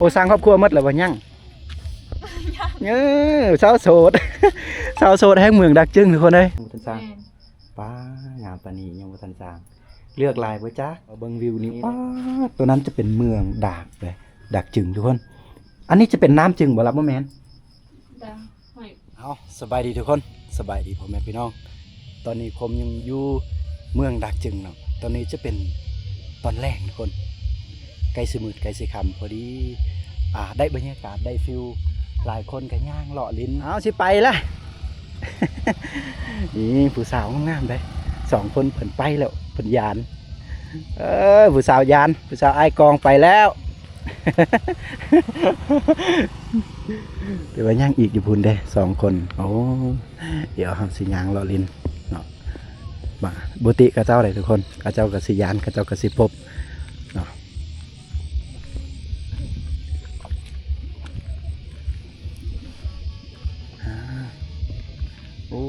ໂອ້ ສ້າງຄອບຄົວໝົດແລ້ວບໍ່? ຍັງ ຍັງ ເອີ ສາວໂສດ ສາວໂສດແຫ່ງເມືອງດາກຈຶງ ທຸກຄົນເອີຍ. ບໍ່ທັນສ້າງ ແມ່ນ ປ້າ ງາມປານນີ້ຍັງບໍ່ທັນສ້າງ ເລືອກຫຼາຍບໍ່ຈັກ. ເບິ່ງວິວນີ້ ປ້າ ຕົວນັ້ນຈະເປັນເມືອງດາກເດ້ ດາກຈຶງ ທຸກຄົນ. ອັນນີ້ຈະເປັນນ້ຳຈຶງບໍ່ລະ? ບໍ່ແມ່ນ ດາກ ຫ້ວຍ. ເອົາ ສະບາຍດີທຸກຄົນ ສະບາຍດີພໍ່ແມ່ພີ່ນ້ອງ. ຕອນນີ້ຄົມຍັງຢູ່ເມືອງດາກຈຶງເນາະ. ຕອນນີ້ຈະເປັນຕອນແລງທຸກຄົນ ໃກ້ຊິມືດໃກ້ຊິຄ່ຳພໍດີ. ອ່າ ໄດ້ບັນຍາກາດ ໄດ້ຟີວ ຫຼາຍຄົນກໍຍ່າງເລາະຫຼິ້ນ. ເອົາ ຊິໄປລະ ນີ້ຜູ້ສາວງາມໆເດ້ ສອງຄົນເພິ່ນໄປແລ້ວ ເພິ່ນຢ້ານ. ເອີ ຜູ້ສາວຢ້ານ ຜູ້ສາວອ້າຍກອງໄປແລ້ວ. ແຕ່ວ່າຍັງອີກຢູ່ພຸ້ນເດ້ ສອງຄົນ. ໂອ້ ດຽວເຮົາຊິຍ່າງເລາະຫຼິ້ນເນາະ. ບໍ່ຕິເຂົາເຈົ້າເດ້ທຸກຄົນ ເຂົາເຈົ້າກໍຊິຢ້ານ ເຂົາເຈົ້າກໍຊິພົບເນາະ. ໂອ້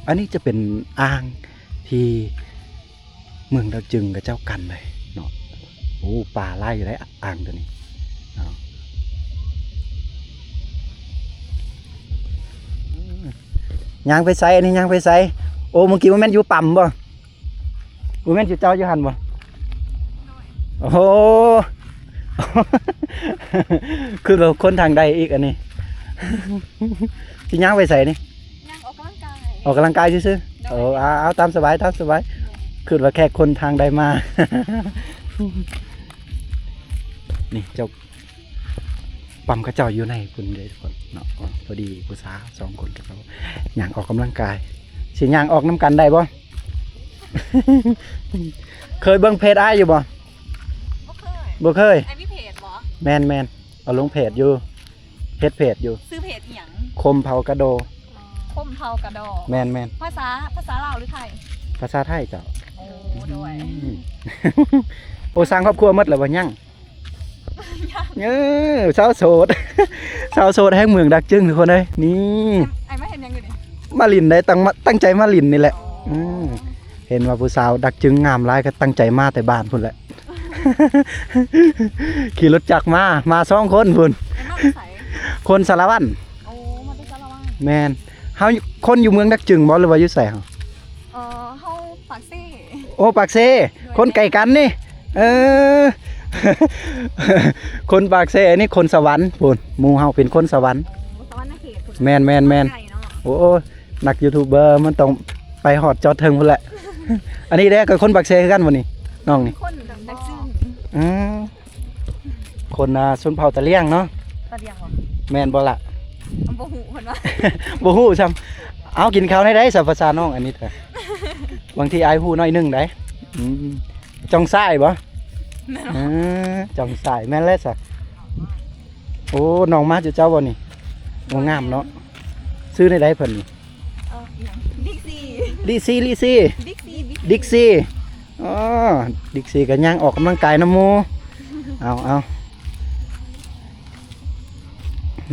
ອັນນີ້ຈະເປັນອ່າງທີ່ເມືອງດາກຈຶງເຂົາເຈົ້າກັ້ນໄວ້ເນາະ. ໂອ້ ປາຫຼາຍຢູ່ເດ້ອ່າງຕົວນີ້ເນາະ. ຍ່າງໄປໃສ? ອັນນີ້ຍ່າງໄປໃສ? ໂອ້ ເມື່ອກີ້ບໍ່ແມ່ນຢູ່ປ້ຳບໍ່? ບໍ່ແມ່ນຢູ່ເຈົ້າຢູ່ຫັ້ນບໍ່? ໂອ້ໂຫ ຄືວ່າຄົນທາງໃດອີກອັນນີ້? ຊິຍ່າງໄປໃສນີ້? ຍ່າງອອກກຳລັງກາຍ ອອກກຳລັງກາຍຊື່ໆ. ໂດຍ ໂອ້ ເອົາ ເອົາ ຕາມສະບາຍ ຕາມສະບາຍ. ໂດຍ ຄິດວ່າແຂກຄົນທາງໃດມາ. ນີ້ເຈົ້າ ປ້ຳເຂົາເຈົ້າຢູ່ໃນພຸ້ນເດ້ທຸກຄົນເນາະ. ພໍດີຜູ້ສາວສອງຄົນເຂົາເຈົ້າຍ່າງອອກກຳລັງກາຍ ຊິຍ່າງອອກນຳກັນໄດ້ບໍ່? ເຄີຍເບິ່ງເພຈອ້າຍຢູ່ບໍ່? ບໍ່ເຄີຍ ບໍ່ເຄີຍ. ອ້າຍມີເພຈບໍ່? ແມ່ນໆ ເອົາລົງເພຈຢູ່ ເຮັດເພຈຢູ່. ຊື່ເພຈອີ່ຫຍັງ? ຄົມເຜົ່າກະໂດ. ຄົມເຜົ່າກະໂດ. ແມ່ນໆ. ພາສາ ພາສາລາວຫຼືໄທ? ພາສາໄທເຈົ້າ. ໂອ້ ໂດຍ. ໂອ້ ສ້າງຄອບຄົວໝົດແລ້ວບໍ່? ຍັງ ຍັງ. ເອີ ສາວໂສດ ສາວໂສດແຫ່ງເມືອງດາກຈຶງ ທຸກຄົນເອີຍ. ນີ້ ໄອ້ມາເຮັດຫຍັງຢູ່ນີ້? ມາຫຼິ້ນໄດ໋ ຕັ້ງ ຕັ້ງໃຈມາຫຼິ້ນນີ້ແຫຼະ. ອໍ ອືມ ເຫັນວ່າຜູ້ສາວດາກຈຶງງາມຫຼາຍ ກໍຕັ້ງໃຈມາແຕ່ບ້ານພຸ້ນແຫຼະ. ຂີ່ລົດຈັກມາ ມາສອງຄົນພຸ້ນ. ໄອ້ມາແຕ່ໃສ? ຄົນສາລະວັນ. ໂອ້ ມາແຕ່ສາລະວັນ. ແມ່ນ. ເຮົາ ຄົນຢູ່ເມືອງດາກຈຶງບໍ່ ຫຼືວ່າຢູ່ໃສເຮົາ? ເອີ ເຮົາປາກເຊ. ໂອ້ ປາກເຊ. ໂດຍ. ຄົນໃກ້ກັນນີ້. ເອີ ຄົນປາກເຊ ອັນນີ້ຄົນສະຫວັນພຸ້ນ. ໝູ່ເຮົາເປັນຄົນສະຫວັນ. ໂອ້ ສະຫວັນນະເຂດພຸ້ນ. ແມ່ນໆໆ. ໄກເນາະ. ໂອ້ ນັກຢູທູບເບີມັນຕ້ອງໄປຮອດຈອດເທິງພຸ້ນແຫຼະ. ອັນນີ້ເດ້ກໍຄົນປາກເຊຄືກັນບໍ່ນີ້ ນ້ອງນີ້? ຄົນດາກຈຶງ. ອືມ ຄົນ ອ່າ ຊົນເຜົ່າຕາຫຼຽງເນາະ. ຕາຫຼຽງບໍ່? ແມ່ນບໍ່ລະ? ບໍ່ຮູ້ເພິ່ນວ່າ ບໍ່ຮູ້ຊ້ຳ. ເອົາ ກິນເຂົ້າໃນໃດສະ ພາສານ້ອງອັນນີ້ ບາງທີອ້າຍຮູ້ໜ້ອຍໜຶ່ງໃດ. ອືມ ຈອງຊາຍບໍ່? ແມ່ນ. ເອີ ຈອງຊາຍ ແມ່ນແລ້ວສະ. ໂອ້ ນ້ອງມາຈຸເຈົ້າບໍ່ນີ້? ໂອ້ ງາມເນາະ. ຊື່ໃນໃດເພິ່ນນີ້? ເອີ ອີ່ຫຍັງ ດິກຊີ ດິກຊີ ດິກຊີ ດິກຊີ ດິກຊີ. ອໍ ດິກຊີກໍຍ່າງອອກກຳລັງກາຍນຳໝູ່. ເອົາ ເອົາ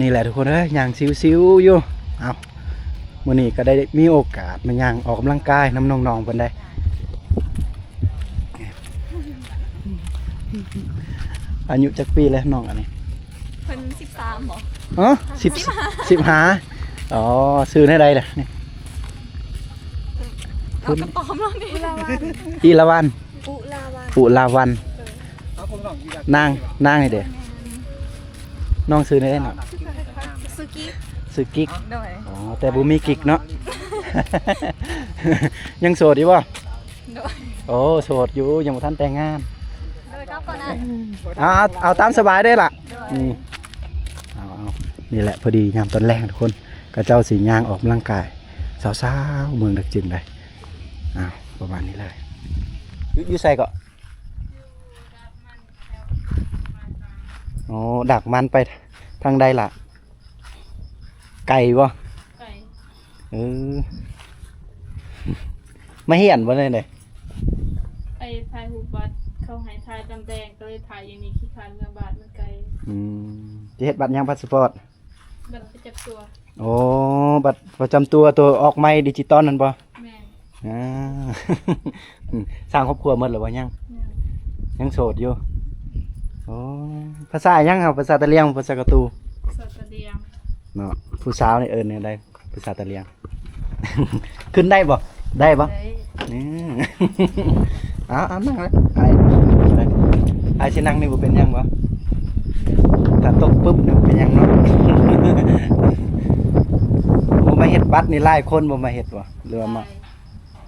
ນີ້ແຫຼະທຸກຄົນເອີຍ ຍ່າງຊິວໆຢູ່. ເອົາ ມື້ນີ້ກໍໄດ້ມີໂອກາດມາຍ່າງອອກກຳລັງກາຍນຳນ້ອງໆເພິ່ນໄດ໋. ອາຍຸຈັກປີແລ້ວນ້ອງອັນນີ້? ເພິ່ນສິບສາມບໍ່? ເອີ ສິບ ສິບຫ້າ ສິບຫ້າ. ອໍ ຊື່ແນວໃດລະນີ້? ເອົາກະປອມລະນີ້. ອີລາວັນ ອຸລາວັນ ອຸລາວັນ. ເອີ ນາງ ນາງນີ້ເດ້? ແມ່ນ. ນ້ອງຊື່ແນວໃດເນາະ? ຊື່ກິກ ຊື່ກິກ. ໂດຍ. ອໍ ແຕ່ບໍ່ມີກິກເນາະ. ຍັງໂສດຢູ່ບໍ່? ໂດຍ. ໂອ້ ໂສດຢູ່ ຍັງບໍ່ທັນແຕ່ງງານ. ໂດຍ ກັບກ່ອນນະ. ເອົາ ເອົາ ເອົາຕາມສະບາຍເດີ້ລະ. ໂດຍ. ອືມ ເອົາ ເອົາ ນີ້ແຫຼະ ພໍດີຍາມຕອນແລງທຸກຄົນ ເຂົາເຈົ້າຊິຍ່າງອອກກຳລັງກາຍ ສາວໆ ເມືອງດາກຈຶງໄດ໋. ເອົາ ປະມານນີ້ເລີຍ. ຢູ່ ຢູ່ໃສເກາະ? ອໍ ດາກມັນໄປທາງໃດລະ? ໄກບໍ່? ໄກ. ເອີ ມາຮຽນບໍ່ແນວໃດ? ໄປຖ່າຍຮູບບັດ ເຂົາໃຫ້ຖ່າຍຕອນແລງ ກໍເລີຍຖ່າຍຢູ່ນີ້ ຂີ້ຄ້ານເມືອບ້ານ ມັນໄກ. ອືມ ຈະເຮັດບັດຫຍັງ? ພາສະປອດ? ບັດປະຈຳຕົວ. ໂອ້ ບັດປະຈຳຕົວ ຕົວອອກໃໝ່ ດິຈິຕອນນັ້ນບໍ່? ແມ່ນ. ອ່າ ສ້າງຄອບຄົວໝົດແລ້ວບໍ່? ຍັງ ຍັງ ຍັງໂສດຢູ່. ໂອ້ ພາສາຫຍັງເຮົາ? ພາສາຕະຫຼຽງ ພາສາກະຕູ? ພາສາຕະຫຼຽງເນາະ. ຜູ້ສາວນີ້ເອີ້ນແນວໃດ ພາສາຕະຫຼຽງ? ຂຶ້ນໄດ້ບໍ່? ໄດ້ບໍ່? ໄດ້. ອືມ ເອົາ ເອົາ ນັ່ງເລີຍ ອ້າຍ ອ້າຍຊິນັ່ງນີ້ ບໍ່ເປັນຫຍັງບໍ່? ຖ້າຕົກປຶບນີ້ ເປັນຫຍັງເນາະ? ບໍ່ມາເຮັດບັດນີ້ ຫຼາຍຄົນບໍ່ມາເຮັດບໍ່ ຫຼືວ່າມາ? ຫຼາຍ.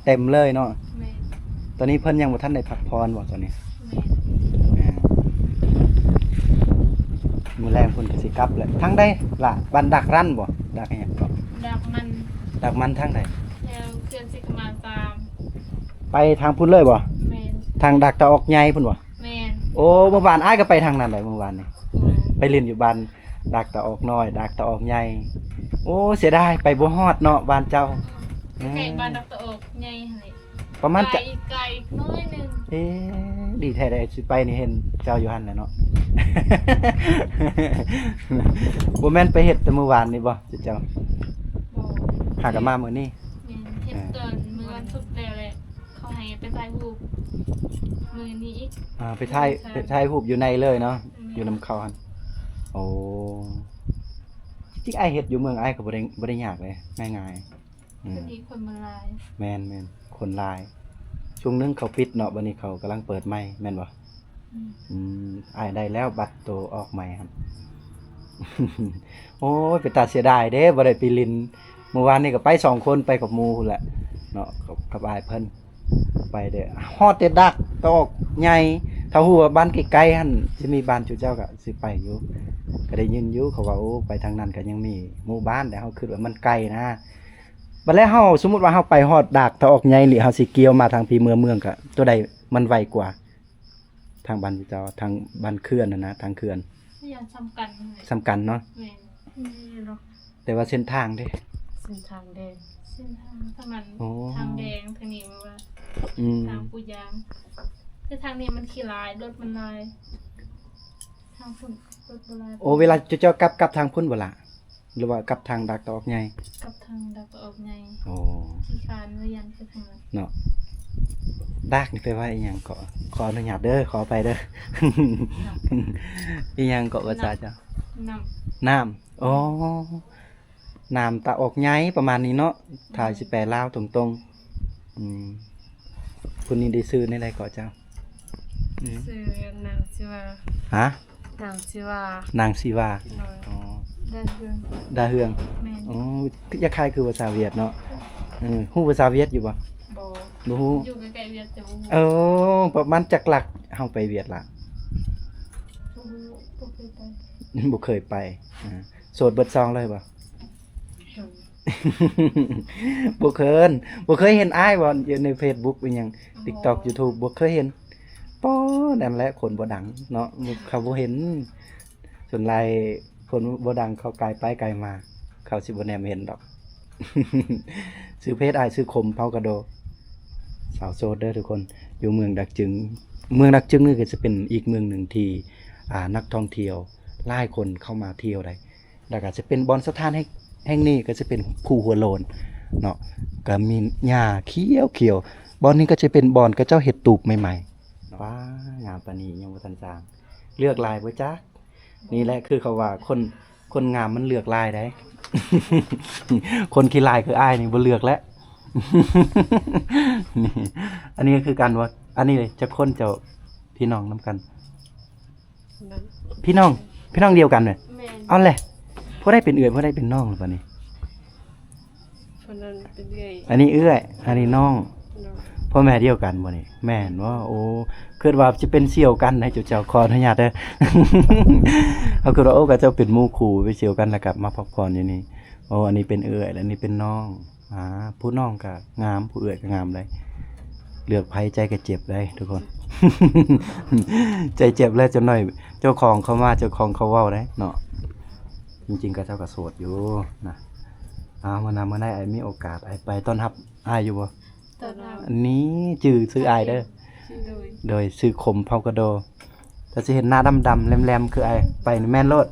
ເຕັມເລີຍເນາະ. ແມ່ນ. ຕອນນີ້ເພິ່ນຍັງບໍ່ທັນໄດ້ພັກຜ່ອນບໍ່ຕອນນີ້? ແມ່ນ. ແມ່ນ. ມື້ແລງເພິ່ນກໍຊິກັບແຫຼະ. ທາງໃດລະ? ບ້ານດາກຣັນບໍ່? ດາກຫຍັງເກາະ? ດາກມັນ. ດາກມັນທາງໃດ? ແຖວເຂື່ອນສີຂະມານສາມ. ໄປທາງພຸ້ນເລີຍບໍ່? ແມ່ນ. ທາງດາກຕາອອກໃຫຍ່ພຸ້ນບໍ່? ແມ່ນ. ໂອ້ ເມື່ອວານອ້າຍກໍໄປທາງນັ້ນແຫຼະ ເມື່ອວານນີ້. ໂອ້ ໄປຫຼິ້ນຢູ່ບ້ານ ດາກຕາອອກນ້ອຍ ດາກຕາອອກໃຫຍ່. ໂອ້ ເສຍດາຍ ໄປບໍ່ຮອດເນາະ ບ້ານເຈົ້າ. ໃກ້ ອືມ ບ້ານດາກຕາອອກໃຫຍ່ຫັ້ນແຫຼະ ປະມານ ໄກ ຈະ ໄກອີກໜ້ອຍໜຶ່ງ. ເອ ດີແທ້ໃດ ຊິໄປນີ້ເຫັນເຈົ້າຢູ່ຫັ້ນແຫຼະເນາະ. ບໍ່ແມ່ນໄປເຮັດແຕ່ມື້ວານນີ້ບໍ່ເຈົ້າ? ບໍ່. ຫາກໍມາມື້ນີ້. ແມ່ນ ເຮັດ ເອີ ຕອນມື້ວັນສຸກແລ້ວແຫຼະ. ເຂົາໃຫ້ໄປຖ່າຍຮູບມື້ນີ້ອີກ. ອ່າ ໄປຖ່າຍ ແມ່ນ ໄປຖ່າຍຮູບຢູ່ໃນເລີຍເນາະ. ແມ່ນ. ຢູ່ນຳເຂົາຫັ້ນ. ໂອ້ ຈິງອ້າຍເຮັດຢູ່ເມືອງອ້າຍກໍບໍ່ໄດ້ ບໍ່ໄດ້ຍາກເດ້ ງ່າຍໆ. ອືມ ດຽວນີ້ຄົນມັນຫຼາຍ. ແມ່ນໆ ຄົນຫຼາຍ. ຊ່ວງໜຶ່ງເຂົາປິດເນາະ ບັດນີ້ເຂົາກຳລັງເປີດໃໝ່ ແມ່ນບໍ່? ອືມ ອືມ ອ້າຍໄດ້ແລ້ວບັດໂຕອອກໃໝ່ຫັ້ນ. ໂອ້ຍ ເປັນຕາເສຍດາຍເດ້ ບໍ່ໄດ້ໄປຫຼິ້ນ. ມື້ວານນີ້ກໍໄປສອງຄົນ ໄປກັບໝູ່ພຸ້ນແຫຼະເນາະ ກັບ ກັບອ້າຍເພິ່ນ. ໄປເດີ້ ຮອດແຕ່ດາກຕາອອກໃຫຍ່. ຖ້າຮູ້ວ່າບ້ານໃກ້ໆຫັ້ນ ຊິມີບ້ານຈຸເຈົ້າກໍຊິໄປຢູ່. ກໍໄດ້ຍິນຢູ່ ເຂົາວ່າ ໂອ້ ໄປທາງນັ້ນກໍຍັງມີໝູ່ບ້ານ ແຕ່ເຮົາຄິດວ່າມັນໄກນະ. ບັດແລ້ວເຮົາ ສົມມຸດວ່າເຮົາໄປຮອດດາກຕາອອກໃຫຍ່ນີ້ ເຮົາຊິກ່ຽວມາທາງພີ້ເມືອງ ເມືອງກະຕົວໃດມັນໄວກວ່າ? ທາງບ້ານເຈົ້າ ທາງບ້ານເຂື່ອນຫັ້ນນະ ທາງເຂື່ອນ. ຢ່າງສ່ຳກັນ. ສ່ຳກັນເນາະ. ແມ່ນ. ແຕ່ວ່າເສັ້ນທາງເດ້? ເສັ້ນທາງແດງ. ເສັ້ນທາງ ທາງນັ້ນ ໂອ້ ທາງແດງ ທາງນີ້ແບບວ່າ ອືມ ທາງປູຢາງ. ແຕ່ທາງນີ້ມັນຂີ້ຫຼາຍ ລົດມັນຫຼາຍ. ທາງພຸ້ນລົດບໍ່ຫຼາຍ. ໂອ້ ເວລາເຈົ້າກັບ ກັບທາງພຸ້ນບໍ່ລະ? ຫຼືວ່າກັບທາງດາກຕາອອກໃຫຍ່? ກັບທາງດາກຕາອອກໃຫຍ່. ໂອ້ ຂີ້ຄ້ານວ່າຢ້ານໄປທາງນັ້ນເນາະ. ດາກນີ້ແປວ່າອີ່ຫຍັງເກາະ? ຂໍອະນຸຍາດເດີ ຂໍອະໄພເດີ. ອີ່ຫຍັງເກາະ ພາສາເຈົ້າ? ນ້ຳ. ນ້ຳ. ອໍ ນ້ຳຕາອອກໃຫຍ່ ປະມານນີ້ເນາະ ຖ້າຊິແປລາວຕົງໆ. ອືມ ຜູ້ນີ້ໄດ້ຊື່ແນວໃດເກາະເຈົ້າ? ອືມ ຊື່ນາງຊີວາ. ຮະ? ນາງຊີວາ. ນາງຊີວາ. ໂດຍ. ອໍ ດາເຮືອງ. ດາເຮືອງ. ແມ່ນ. ອໍ ຢາກຄ້າຍຄືພາສາຫວຽດເນາະ. ເອີ ຮູ້ພາສາຫວຽດຢູ່ບໍ່? ບໍ່. ບໍ່ຮູ້. ຢູ່ໃກ້ໆຫວຽດແຕ່ບໍ່ຮູ້. ເອີ ປະມານຈັກຫຼັກເຮົາໄປຫວຽດລະ? ບໍ່ຮູ້ ບໍ່ເຄີຍໄປ. ບໍ່ເຄີຍໄປ. ອ່າ ໂສດເບິດຊ່ອງເລີຍບໍ່? ບໍ່ເຄີຍ ບໍ່ເຄີຍເຫັນອ້າຍບໍ່ ຢູ່ໃນເຟສບຸກອີ່ຫຍັງ ຕິກຕັອກ ຢູທູບ ບໍ່ເຄີຍເຫັນ. ປໍ ນັ້ນແຫຼະຄົນບໍ່ດັງເນາະ ເຂົາບໍ່ເຫັນ. ສ່ວນຫຼາຍຄົນບໍ່ດັງເຂົາກາຍໄປກາຍມາ ເຂົາຊິບໍ່ແນມເຫັນດອກ. ຊື່ເພຈອ້າຍຊື່ຄົມ ເຜົ່າກະໂດ ສາວໂສດເດີທຸກຄົນ ຢູ່ເມືອງດາກຈຶງ. ເມືອງດາກຈຶງນີ້ກໍຈະເປັນອີກເມືອງໜຶ່ງທີ່ ອ່າ ນັກທ່ອງທ່ຽວຫຼາຍຄົນເຂົ້າມາທ່ຽວໄດ້. ແລ້ວກໍຈະເປັນບ່ອນສະຖານແຫ່ງ ແຫ່ງນີ້ກໍຈະເປັນພູຫົວໂລນເນາະ ກໍມີຫຍ້າຂຽວໆ. ບ່ອນນີ້ກໍຈະເປັນບ່ອນເຂົາເຈົ້າເຮັດຕູບໃໝ່ໆ. ວ້າ ງາມປານນີ້ຍັງບໍ່ທັນສ້າງ ເລືອກຫຼາຍບໍ່ຈັກ. ນີ້ແຫຼະຄືເຂົາວ່າຄົນ ຄົນງາມມັນເລືອກຫຼາຍໃດ໋. ຄົນຂີ້ລາຍຄືອ້າຍນີ້ບໍ່ເລືອກແລ້ວ. ນີ້ ອັນນີ້ກໍຄືກັນບໍ່? ອັນນີ້ເດ ຈັກຄົນເຈົ້າ ພີ່ນ້ອງນຳກັນ? ພີ່ນ້ອງ ພີ່ນ້ອງດຽວກັນເວີຍ. ແມ່ນ. ເອົາແຫຼະ ຜູ້ໃດເປັນເອື້ອຍ ຜູ້ໃດເປັນນ້ອງລະບາດນີ້? ຄົນນັ້ນເປັນເອື້ອຍ ອັນນີ້ເອື້ອຍ ອັນນີ້ນ້ອງ. ນ້ອງ. ພໍ່ແມ່ດຽວກັນບໍ່ນີ້? ແມ່ນບໍ່? ໂອ້ ຄິດວ່າຈະເປັນສ່ຽວກັນໃຫ້ເຈົ້າ ຂໍອະນຸຍາດເດີ. ເຮົາຄິດວ່າ ໂອ້ ເຂົາເຈົ້າເປັນໝູ່ຄູ່ ໄປສ່ຽວກັນ ແລ້ວກໍມາພັກຜ່ອນຢູ່ນີ້. ໂອ້ ອັນນີ້ເປັນເອື້ອຍ ແລະ ອັນນີ້ເປັນນ້ອງ. ອ່າ ຜູ້ນ້ອງກໍງາມ ຜູ້ເອື້ອຍກໍງາມໄດ໋. ເລືອກໃຜໃຈກໍເຈັບໄດ໋ທຸກຄົນ. ໃຈເຈັບແລ້ວ ຈັກໜ້ອຍເຈົ້າຂອງເຂົາມາ ເຈົ້າຂອງເຂົາເວົ້າໄດ໋ເນາະ. ຈິງໆ ເຂົາເຈົ້າກໍໂສດຢູ່ນະ. ເອົາ ມື້ໜ້າມື້ໃດອ້າຍມີໂອກາດ ອ້າຍໄປຕ້ອນຮັບອ້າຍຢູ່ບໍ່? ຕ້ອນຮັບ. ອັນນີ້ຊື່ ຊື່ອ້າຍເດີ. ໂດຍ. ໂດຍ ຊື່ຄົມ ເຜົ່າກະໂດ. ຖ້າຊິເຫັນໜ້າດຳໆ ແຫຼມໆ ຄືອ້າຍໄປນີ້ແມ່ນໂລດ.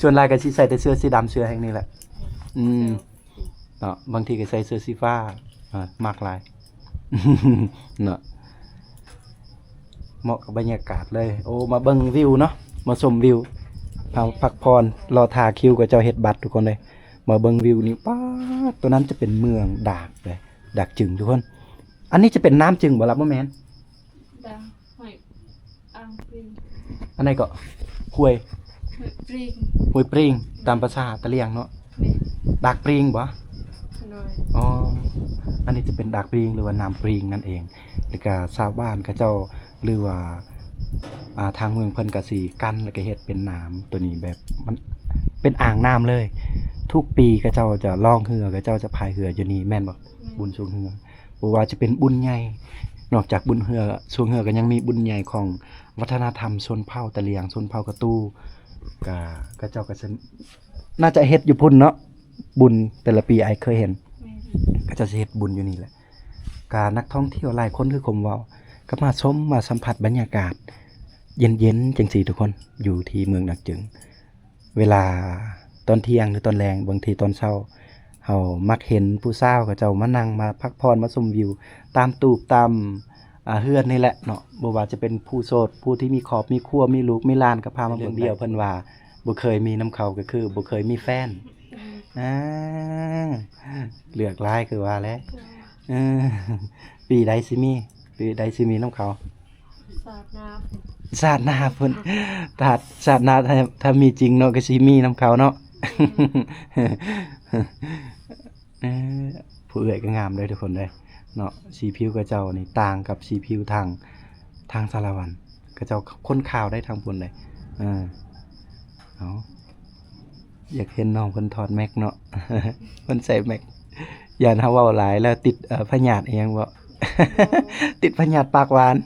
ສ່ວນຫຼາຍກໍຊິໃສ່ແຕ່ເສື້ອສີດຳ ເສື້ອແຮ່ງນີ້ແຫຼະ. ອືມ. ເນາະ ບາງທີກໍໃສ່ເສື້ອສີຟ້າ ອ່າ ມັກຫຼາຍ ເນາະ ເໝາະກັບບັນຍາກາດເລີຍ. ໂອ້ ມາເບິ່ງວິວເນາະ ມາຊົມວິວ ເຮົາພັກຜ່ອນ ລໍຖ້າຄິວເຂົາເຈົ້າເຮັດບັດທຸກຄົນເລີຍ. ມາເບິ່ງວິວນີ້ ປາດ ຕົວນັ້ນຈະເປັນເມືອງດາກເດ້ ດາກຈຶງທຸກຄົນ. ອັນນີ້ຈະເປັນນ້ຳຈຶງບໍ່ລະ? ບໍ່ແມ່ນ ດາກ ຫ້ວຍອ່າງປຣີງ ອັນໃດເກາະ? ຫ້ວຍ ຫ້ວຍປຣີງ ຫ້ວຍປຣີງ ຕາມພາສາຕະຫຼຽງເນາະ. ແມ່ນ ດາກປຣີງບໍ່? ໂດຍ ອໍ ອັນນີ້ຈະເປັນດາກປຣີງ ຫຼືວ່ານ້ຳປຣີງນັ້ນເອງ. ແລ້ວກະຊາວບ້ານເຂົາເຈົ້າ ຫຼືວ່າ ອ່າ ທາງເມືອງເພິ່ນກະຊິກັ້ນ ແລ້ວກະເຮັດເປັນນ້ຳໂຕນີ້ ແບບມັນເປັນອ່າງນ້ຳເລີຍ. ທຸກປີເຂົາເຈົ້າຈະລ່ອງເຮືອ ເຂົາເຈົ້າຈະພາຍເຮືອຢູ່ນີ້ແມ່ນບໍ່? ແມ່ນ ບຸນຊ່ວງເຮືອ ບໍ່ວ່າຈະເປັນບຸນໃຫຍ່ ນອກຈາກບຸນເຮືອຊ່ວງເຮືອ ກໍຍັງມີບຸນໃຫຍ່ຂອງວັດທະນະທຳຊົນເຜົ່າຕະຫຼຽງ ຊົນເຜົ່າກະຕູ ກະ ເຂົາເຈົ້າກໍຊິ ໜ້າຈະເຮັດຢູ່ພຸ້ນເນາະ ບຸນແຕ່ລະປີອ້າຍເຄີຍເຫັນ ແມ່ນ ເຂົາເຈົ້າຊິເຮັດບຸນຢູ່ນີ້ແຫຼະ. ກະນັກທ່ອງທ່ຽວຫຼາຍຄົນຄືຄົມເວົ້າ ກໍມາຊົມມາສຳຜັດບັນຍາກາດເຢັນໆ ຈັ່ງຊີ້ທຸກຄົນ ຢູ່ທີ່ເມືອງດາກຈຶງ. ເວລາຕອນທ່ຽງ ຫຼື ຕອນແລງ ບາງທີຕອນເຊົ້າ ເຮົາມັກເຫັນຜູ້ສາວເຂົາເຈົ້າມານັ່ງ ມາພັກຜ່ອນ ມາຊົມວິວຕາມຕູບ ຕາມ ອ່າ ເຮືອນນີ້ແຫຼະເນາະ. ບໍ່ວ່າຈະເປັນຜູ້ໂສດ ຜູ້ທີ່ມີຄອບມີຄົວ ມີລູກມີຫຼານ ກໍພາມາເບິ່ງໄດ້. ເລື່ອງດຽວເພິ່ນວ່າບໍ່ເຄີຍມີນຳເຂົາ ກໍຄືບໍ່ເຄີຍມີແຟນ. ອືມ ອ່າ ເລືອກຫຼາຍຄືວ່າແຫຼະ. ເອີ ເອີ ປີໃດຊິມີ ປີໃດຊິມີນຳເຂົາ? ຊາດໜ້າພຸ້ນ ຊາດໜ້າພຸ້ນ ຖ້າຊາດໜ້າ ຖ້າ ຖ້າມີຈິງເນາະ ກໍຊິມີນຳເຂົາເນາະ. ອືມ ເອີ ຜູ້ເອື້ອຍກໍງາມເດີທຸກຄົນເດີເນາະ. ສີຜິວຂະເຈົ້ານີ້ຕ່າງກັບສີຜິວທາງ ທາງສາລະວັນ ຂະເຈົ້າຄົນຂາວໄດ໋ທາງພຸ້ນເດ້. ເອີ ເອົາ ຢາກເຫັນນ້ອງເພິ່ນຖອດແມັກເນາະ ເພິ່ນໃສ່ແມັກ ຢ້ານເຮົາເວົ້າຫຼາຍແລ້ວຕິດ ເອີ ພະຍາດອີ່ຫຍັງບໍ່? ຕິດພະຍາດປາກຫວານ.